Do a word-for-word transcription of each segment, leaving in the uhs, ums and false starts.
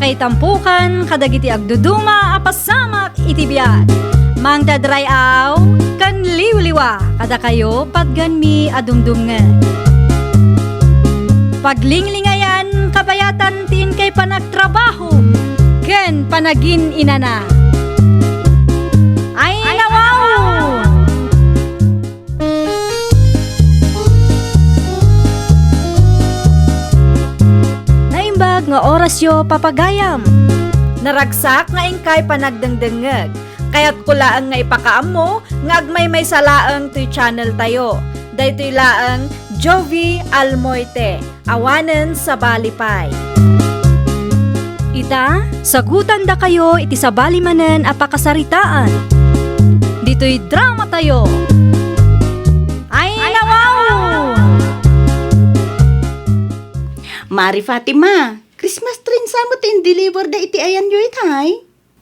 Itampukan kadagiti agduduma a pasamak iti biag. Mangted ray-aw ken liwliwa kadakayo patgenmi a dumdumngeg. Paglinglingayan kabayatan ti inkay panagtrabaho ken panagin-inana. Ay, nawaw! Naimbag nga orasyo, papagayam. Naragsak nga inkay panagdengdengngeg. Kayatko laeng nga ipakaammo nga agmaymaysa laeng toy channel tayo. Daytoy laeng Jovi Almoite. Awanen sabali pay. Ita, sagutandakayo iti sabali manen a pakasaritaan. Ditoy drama tayo. Ay, nawaw! Mari Fatima, Christmas tree sa met in-deliver da iti ayanyo itay?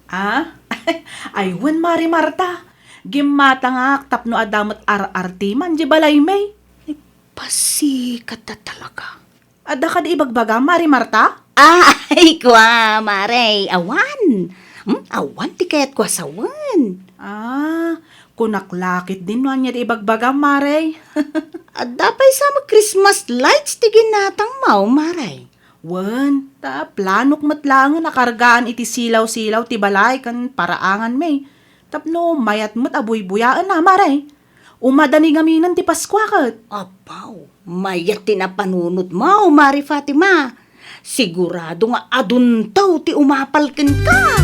Ah? Ay, wen, Mari Marta. Gimmatangak tapno adda met ar-arti man di balaymi. Ay, pasikata talaga. Adda kadi ibagbagam, Mari Marta? Ah, ay, kua, Mare, awan. Hmm, awan ti kayatko a sawen. Ah, kunak la ketdin no ania ti ibagbagam, Mare. Adda pay sa met Christmas lights ti ginatangmo, Mare. Wen, ta planok met laengen a kargaan iti silaw-silaw ti balay ken paraanganmi. Tapno mayat met a buybuyaenna, Mare. Umadani ngamin ti Paskua ket. Abaw, mayat ti napanunotmo, Mari Fatima. Sigurado nga adunto ti umapal kenka.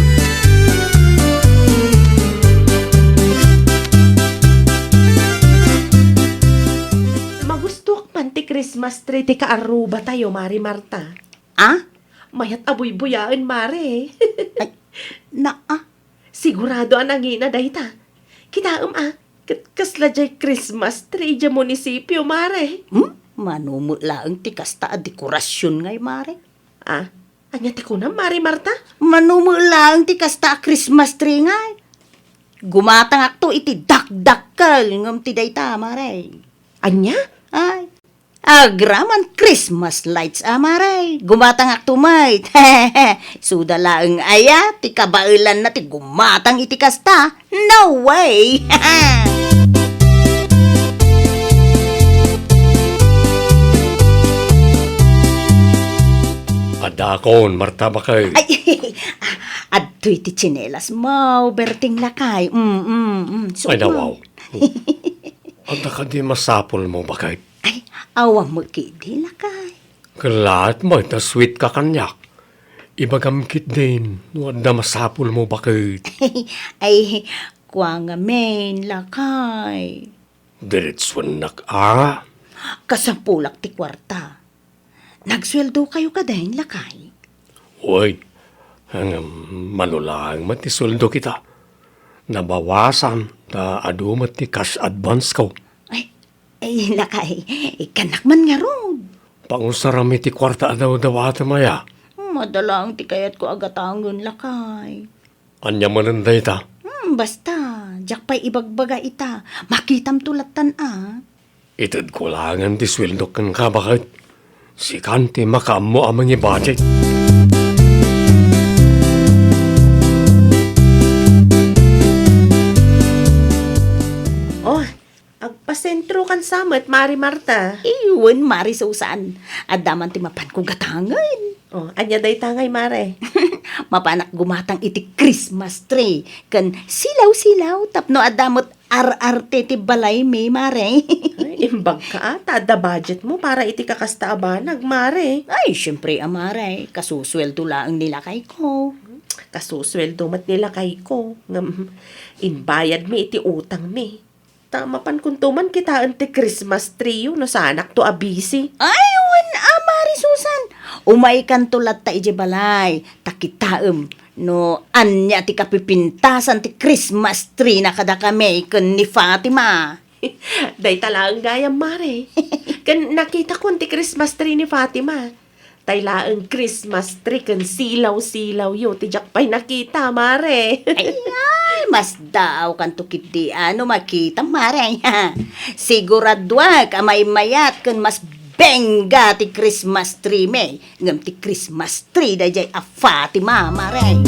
Magustuak man ti Christmas tree ti kaarrubatayo, Mari Marta. Ah? Mayat a buybuyaen, Mare. Ay, naa. Sigurado a nangina dayta. Kitaem a, ket kasla diay Christmas tree idiay munisipio, Mare. Hmm? Mano met laeng ti kasta a dekorasion ngay, Mare. Ah, ania ti kunam, Mare Marta? Mano met laeng ti kasta a Christmas tree ngay. Gumatangakto iti dakdakkel ngem ti dayta, Mare. Ania? Ay, agraman Christmas lights a, Mare. Gumatangakto met. Suda laeng aya ti kabaelanna ti gumatang iti kasta? No way! Adakon, Marta, bakay. Ay, adtoy ti tsinelasmo, Berting lakay. Mm, mm, mm. Ay, nawaw. Adda kadi masapulmo, bakay? Ay, awan met ketdi, lakay. Ket laat met a sweet ka kaniak. Ibagam ketdin no adda masapulmo, baket. Ay, kua ngamin, lakay. Diretsuennak a. Kasapulak ti kuarta. Nagsueldokayo kadin, lakay? Uy, ngem mano laeng met ti sueldo kita. Nabawasan ta adu met ti cash advance ko. Ay, ay, lakay, ikkannak man ngarud. Pangusaram iti kuarta a dawdawatem aya. Mada laeng ti kayatko a gatangen, lakay. Ania manen dayta? Hmm, basta, diak pay ibagbaga ita. Makitamto lattan a. Itedko laengen ti sueldok kenka, baket. Sikan ti makaammo a mangi-budget. Oh, agpasentrokan sa met, Mari Marta. Wen, Mari Susan. Adda man ti mapanko gatangen. Oh, ania dayta ngay, Mare? Mapanak gumatang iti Christmas tree ken silaw-silaw tapno adda met ar-arte ti balaymi, Mare. Ay, imbag ka, ah, ta adda budget mo para iti kakasta a banag, Mare. Ay, siempre a, Mare. Kasusueldo laeng ni lakay ko. Kasusueldo met ni lakay ko. Ngem, imbayadmi iti utangmi. Ta mapankonto man kitaen ti Christmas tree yo no saanakto a busy. Ay, wen a, Mari Susan. Umaykanto latta idiay balay. Ta kitaem no ania ti kapipintasan ti Christmas tree na kadakami ken ni Fatima. Dayta laeng gayam, Mare. Ken nakitakon ti Christmas tree ni Fatima. Tay laeng Christmas tree ken silaw-silaw yo ti diak pay nakita, Mare. Ay, ay, masdaawkanto ketdi a no makitam, Mare. Siguraduak a maymayat ken mas Pengga ti Christmas tree mi, ngem ti Christmas tree daydiay a Fatima, Mare.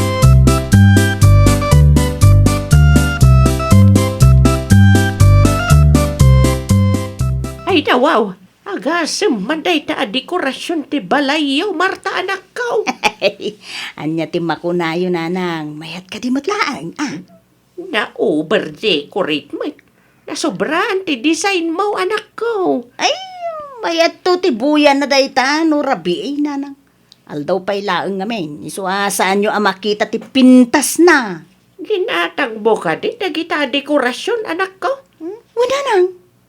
Ay, dawaw, agasem man dayta a dekorasion ti balayyo, Marta, anakko. Ania ti makunayo, Nanang? Mayat kadi met laeng, a? Na-over-decorate met. Nasobraan ti design mo, anakko. Ay, mayatto ti buyanna dayta no rabii, Nanang. Aldaw pay laeng ngamin, isu a saanyo a makita ti pintasna. Ginatangmo kadi dagita a dekorasion, anakko? Hmm? Wen, Nanang.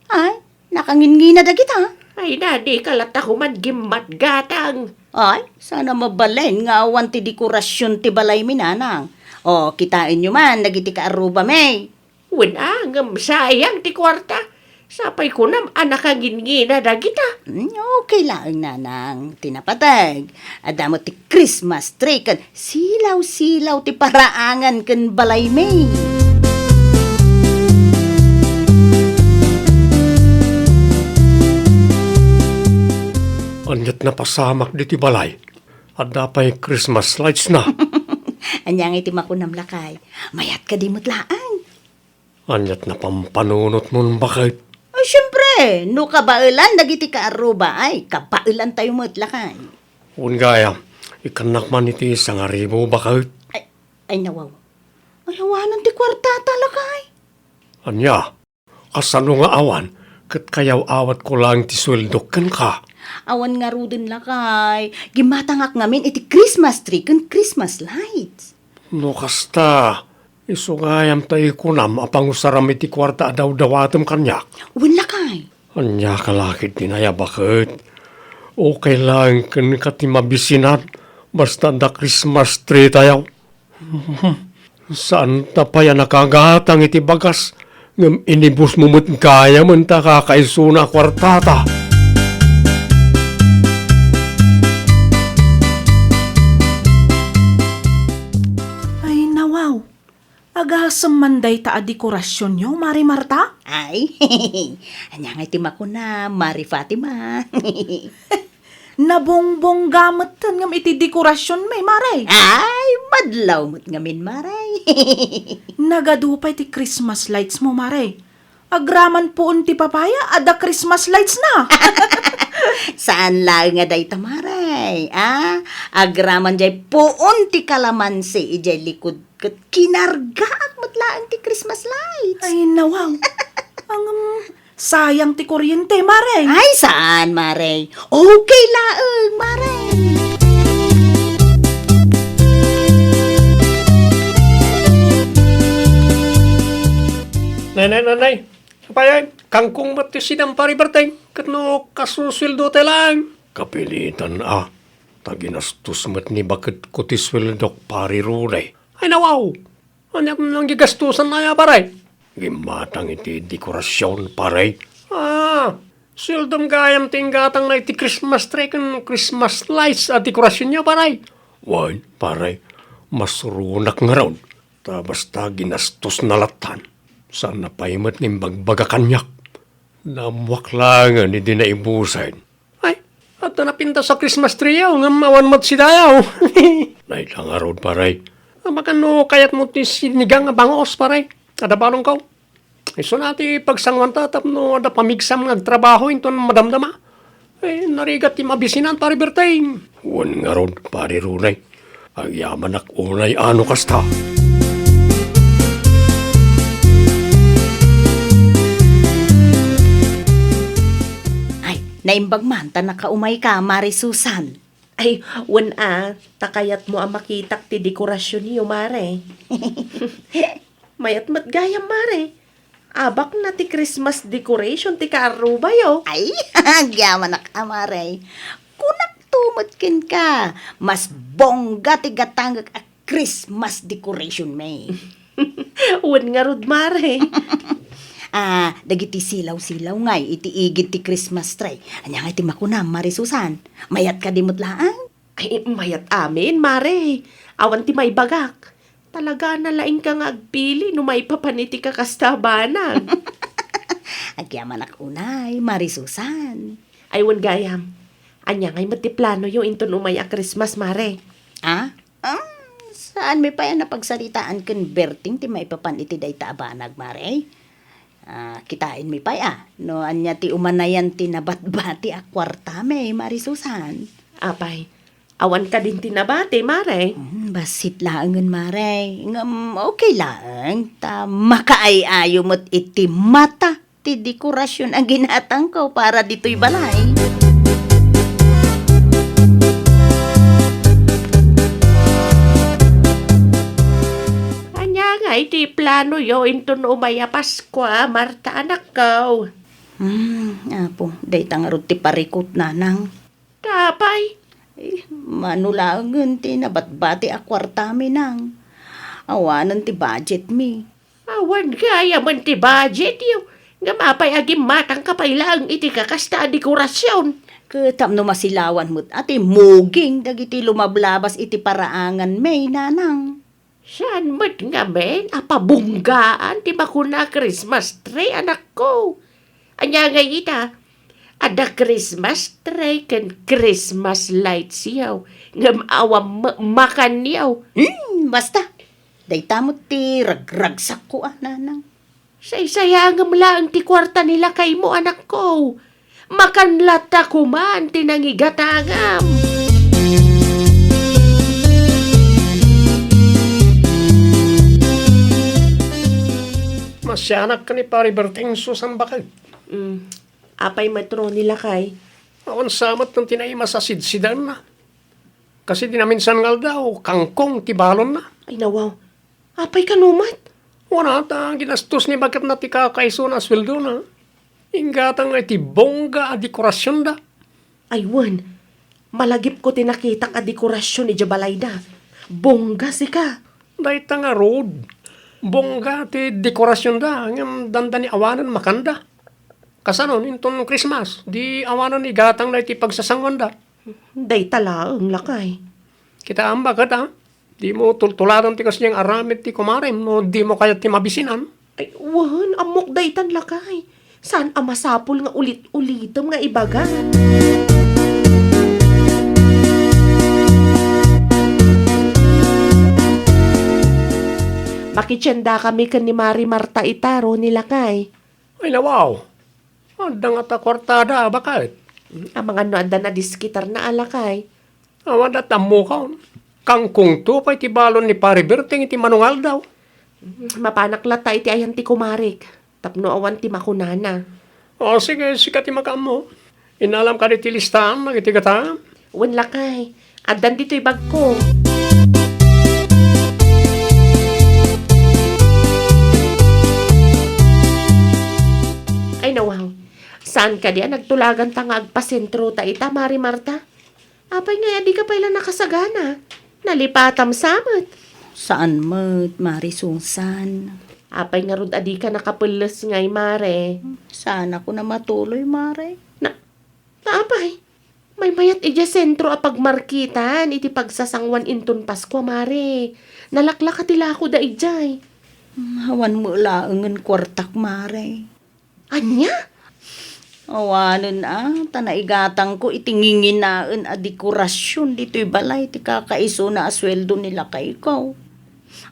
Ay, nakangingina dagita. Ay, na, dika latta koma gimmatgatang. Ay, saan a mabalin nga awan ti dekorasion ti balaymi, Nanang. O, kitaenyo man dagiti kaarrubami. Wen a, ngem sayang ti kuarta. Sapay kunam a nakangingina dagita. Hmm, okay laeng, Nanang. Ti napateg, adda met ti Christmas tree ken silaw-silaw ti paraangan ken balaymi. Ania't napasamak ditoy balay? Adda pay Christmas lights na. Ania ngay ti makunam, lakay? Mayat kadi met laeng? Ania't napampanunotmon, baket? Ay, siempre, no kabaelan dagiti kaarruba, ay, kabaelantayo met, lakay. Wen gayam, ikkannak man iti sangaribu, baket. Ay, ay, nawaw. Ay, awanan ti kuartata, lakay. Ania? Kasano nga awan? Ket kayaw-awatko laeng ti sueldok kenka. Awan ngaruden, lakay. Gimmatangak ngamin iti Christmas tree ken Christmas lights. No kasta, isu gayam ta ikunam a pangusaram iti kuarta a dawdawatem kaniak. Wen, lakay. Ania ka la ketdin aya, baket? Okay laeng kenka ti mabisinan, basta adda Christmas tree tayo. Saanta pay a nakagatang iti bagas, ngem inibusmo met gayamen ta kakaisuna a kuartata. Ay, nawaw. Agasem man dayta a dekorasionyo, Mari Marta? Ay, ania ngay ti makuna, Mari Fatima? Nabongbongga metten ngem iti dekorasionmi, Mare. Ay, madlaw met ngamin, Mare. Nagadu pay ti Christmas lights mo, Mare. Agraman puon ti papaya, adda Christmas lights na. Saan laeng nga dayta, Mare? Ah, agraman jay puon ti kalamansi ijay likud ket kinargaak met laeng ti Christmas lights. Ay, nawaw. Ang, um, sayang ti kuryente, Mare. Ay, saan, Mare? Okay laeng, Mare. Nay, nay, nay, nay. Apay, kangkong met ti sidam, Pari Berteng, ket no kasusueldo tay laeng. Kapilitan a, ta ginastos met ni baketko ti sueldok, Pari Ruday. Ay, nawaw! Ania ti nanggigastosan aya, Pare? Gimmatang iti dekorasion, Pare. Ah, sueldom gayam ti inggatangna iti Christmas tree ken Christmas lights a dekorasionyo, Pare. Wen, Pare, masuronak ngarud, ta basta ginastosna lattan. Saanna pay met nga imbagbagak kaniak. Naammoak laengen idi naibusen. Ay, adda napintas a Christmas tree-yo, ngem awan met sidayo. Nailangarod, Pare. Abakan no kayatmo ti sinigang a bangos, Pare. Adda balongko. Isuna ti pagsanguanta tapno adda pamigsam nga agtrabaho inton madamdama. Eh, narigat ti mabisinan, Pare Berteng. Wen ngarud, Pare Runay. Agyamanak unay a no kasta. Ay, naimbag man ta nakaumayka, Mare Susan. Ay, wen a, ta kayatmo a makitak ti dekorasionyo, Mare. Mayat met gayam, Mare. Abakna ti Christmas decoration ti kaarrubayo. Ay, agyamanak a, Mare. Kunakto met kenka, mas bongga ti gatangek a Christmas decoration mi. Wen ngarud, Mare. Ah, dagiti silaw-silaw ngay iti igid ti Christmas tree. Ania ngay ti makunam, Mare Susan? Mayat kadi met laeng? Ay, mayat amin, Mare. Awan ti maibagak. Talaga, nalaingka nga agpili no maipapan iti kakasta a banag. Agyamanak unay, Mare Susan. Ay, wen gayam. Ania ngay met ti planoyo inton umay a Christmas, Mare? Ah? Ah, saanmi pay a napagsaritaan ken Berting ti maipapan iti dayta a banag, Mare? Ah, kitaenmi pay a, no ania ti umanayan ti nabatbati a kuartami, Mare Susan. Apay, awan kadin ti nabati, Mare? Hmm, bassit laengen, Mare. Ngem okay laeng, ta makaay-ayo met iti mata ti dekorasyon a ginatangko para ditoy balay. Ania ngay ti planoyo inton umay a Paskua, Marta, anakko? Hmm, Apo, dayta ngarud ti parikut, Nanang. Apay? Eh, mano laengen ti nabatbati a kuartami, Nang. Awanen ti budgetmi. Awan gayamen ti budgetyo. Ngem apay a gimmatangka pay laeng iti kakasta a dekorasyon? Ket tapno masilawan met a ti muging dagiti lumablabas iti paraanganmi, Nanang. Saan met ngamin a pabunggaan ti makuna a Christmas tree, anakko? Ania ngay ita? Adda Christmas tree ken Christmas lights yaw, ngem awan ma-, makan yaw. Hmm, basta. Dayta met ti ragragsakko a, Nanang. Saysayangem laeng ti kuarta ni lakaymo, anakko. Makan latta koman ti nangigatangam. Masianak ken ni Pari Berting, Susan, baket. Mm. Apay met, Ronnie, lakay? Awan sa met ti naimas a sidsidaenna. Kas iti naminsan nga aldaw, kangkong ti balonna. Ay, nawaw. Apay kano met? Wen, ta ginastos ni baketna ti kakaisuna a sueldona. Inggatang nga iti bongga a dekorasionda. Ay, wen. Malagipko ti nakitak a dekorasion idiay balayda. Bongga, sika. Dayta ngarud, bongga ti dekorasionda, ngem dandani awanen makanda. Kasano, inton Christmas, di awanen igatangna iti pagsasangoanda. Dayta laeng, lakay. Kitaem, baket, a? Dimo tultuladen ti kasdiay nga aramid ti kumarem no dimo kayat ti mabisinan. Ay, wen, ammok daytan, lakay. Saan a masapul nga ulit-ulitem nga ibaga. Makitiendakami ken ni Mari Marta ita, Ronnie, lakay. Ay, nawaw. Adda ngata kuartada, baket. Amangan no adda nadiskitarna a, lakay. Awan da tammokon. Kangkongto pay ti balon ni Pari Berting iti manungaldaw. Mapanak latta iti ayan ti kumarik, tapno awan ti makunana. O, sige, sika ti makaammo. Innalam kadi ti listaan dagiti gataem? Wen, lakay. Addan ditoy bagko. Ay, nawaw. Saan kadi a nagtulaganta nga agpasentrota ita, Mari Marta? Apay ngay a dika pay la nakasagana? Nalipatam sa met. Saan met, Mari Susan? Apay ngarud a dika nakapelles ngay, Mare? Saanakon a matuloy, Mare. Na, na apay? Maymayat idiay sentro a pagmarketan iti pagsasanguan inton Paskua, Mare. Nalaklaka ti lakoda idiay. Awan met laengen kuartak, Mare. Ania? Awanen a, ta naigatangko iti nginginaen a dekorasion ditoy balay ti kakaisuna a sueldo ni lakayko.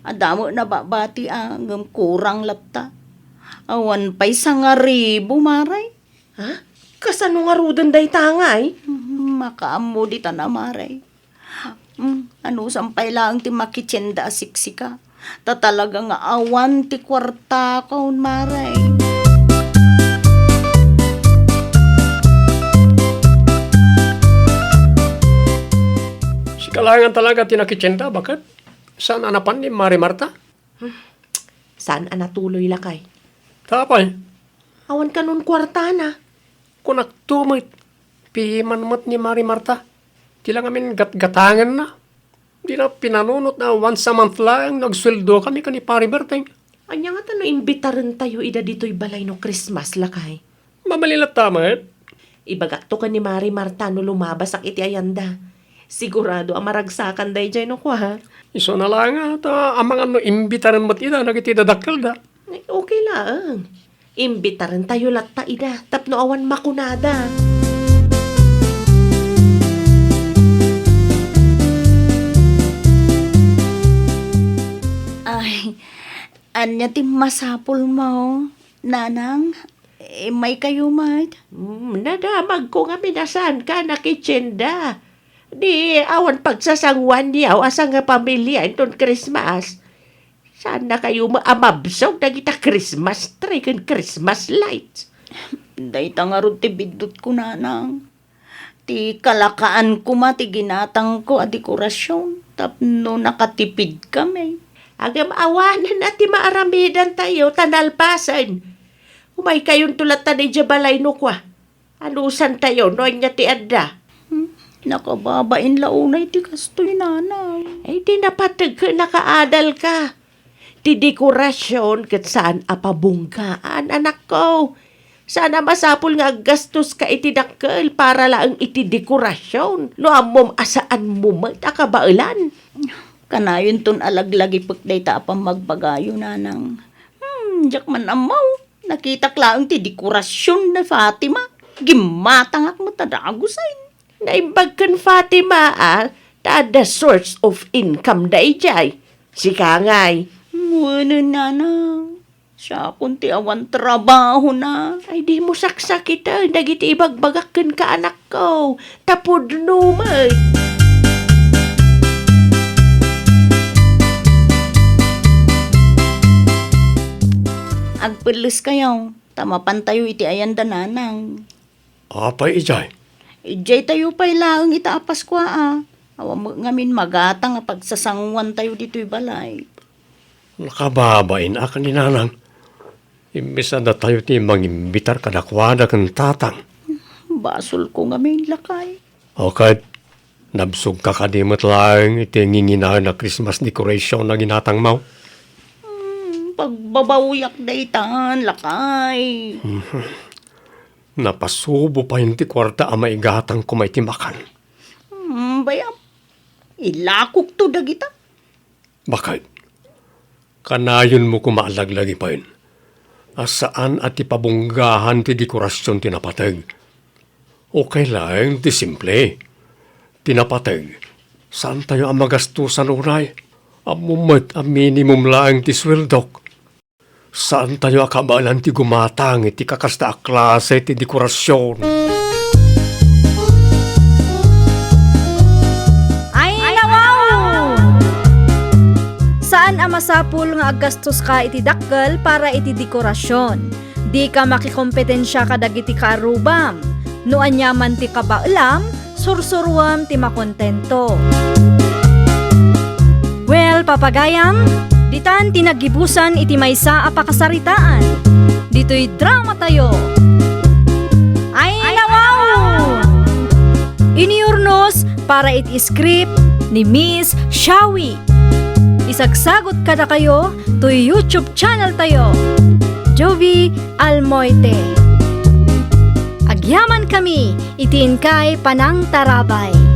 Adda met nababati a, ngem kurang latta. Awan pay sangaribu, Mare. Ha? Kasano ngaruden dayta ngay? Hmm, makaammo ditan a, Mare. Hmm, anusam pay laeng ti makitienda a siksika. Ta talaga nga awan ti kuartakon, Mare. Sika laengen talaga ti nakitienda, baket? Saan a napan ni Mari Marta? Hmm. Saan a natuloy, lakay? Ta apay? Awan kanon kuartana. Kunakto met, piman met ni Mari Marta. Ti la ngamin gatgatangenna. Dina pinanunot a once a month laeng no agsueldokami ken ni Pari Berting. Ania ngata no imbitarentayo ida ditoy balay no Christmas, lakay? Mabalin latta met. Ibagakto ken ni Mari Marta no lumabasak iti ayanda. Sigurado a maragsakan daydiay no kua. Isuna laeng a, ta amangan no imbitaren met ida dagiti dadakkelda. Ay, okay laeng. Imbitarentayo latta ida tapno awan makunada. Ania ti masapulmo, Nanang? Immaykayo met? Mm, nadamagko ngamin a saanka nakitienda. Di awan pagsasanguanyo a sangapamilia inton Christmas. Saannakayo met a mabsog dagita Christmas tree ken Christmas lights. Dayta ngarud ti biddutko, Nanang. Ti kalakaan koma ti ginatangko a dekorasion tapno nakatipidkami. Ngem awanen a ti maaramidantayo ta nalpasen. Umaykayonto latta idiay balay no kua. Anusantayo no ania ti adda. Hmm, nakababain la unay ti kastoy, Nanang. Ay, di napateg ket nakaadalka. Ti dekorasion ket saan a pabunggaan, anakko. Saan a masapul nga aggastoska iti dakkel para laeng iti dekorasion no ammom a saanmo met a kabaelan. Kanayonton a laglagipek dayta a pammagbagayo, Nanang. Hmm, diak man ammo. Nakitak laeng ti dekorasion ni Fatima. Gimmatangak met a dagusen. Naimbag ken Fatima a ta adda source of income daydiay. Sika ngay. Wen, Nanang. Siakon ti awan trabahona. Ay, dimo saksakiten dagiti ibagbagak kenka, anakko. Ta pudno met. Agpelleskayo, ta mapantayo iti ayanda, Nanang. Apay idiay? Idiaytayo pay laeng ita a Paskua a. Awan met ngamin magatang a pagsasanguantayo ditoy balay. Nakababain a ken ni Nanang. Immisadatayo ti mangimbitar kadakuada ken Tatang. Basolko ngamin, lakay. O ket, nabsogka kadi met laeng iti nginginaen a Christmas decoration a ginatangmo? Hmm, pagbabawiak daytan, lakay. Napasubo payen ti kuarta a maigatang koma iti makan. Hmm, bayam. Ilakokto dagita. Baket, kanayonmo koma a laglagipen a saan a ti pabunggaan ti dekorasion ti napateg. Okay laeng ti simple. Ti napateg, saantayo a magastosan unay. Ammom met a minimum laeng ti sueldok. Saantayo a kabaelan ti gumatang iti kakasta a klase ti dekorasion. Ay, nawaw! Saan a masapul nga aggastoska iti dakkel para iti dekorasion. Dika makikompetensia kadagiti kaarrubam. No aniaman ti kabaelam, sursuruem ti makontento. Well, papagayam, ditan ti naggibusan iti maysa a pakasaritaan. Ditoy drama tayo. Ay, nawaw! Iniurnos para iti script ni Miss Shawi. Isagsagot kadakayo toy YouTube channel tayo, Jovie Almoite. Agyaman kami iti inkay panangtarabay.